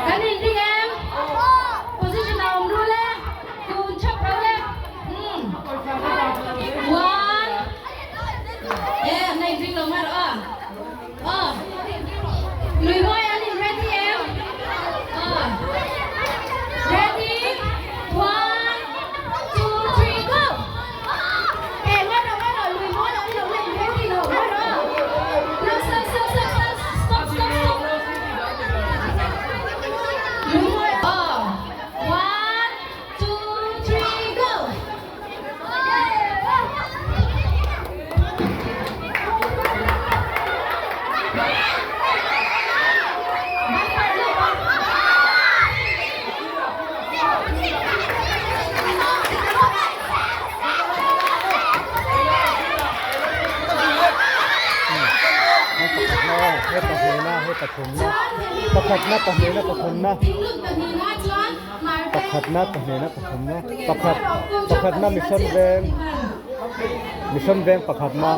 Kan inring em? Position a awm rul e. Kun chhap ro le. Hmm. One. E, na inring lo ngar a. Aw. Lui mawi an in ready em? Aw. Ready? One, two, three, go! E, ngar ro, ngar ro, lui mawi an lo la in ready lo, ngar ro. No, stop, stop, stop, stop, stop, stop, stop. Lui mawi, aw. One, two, three, go! Hei pahnihna hei pathumna pakhatna pahnihna pathumna pakhatna pahnihna pathumna pakhat pakhatna mission veng mission veng pakhatna.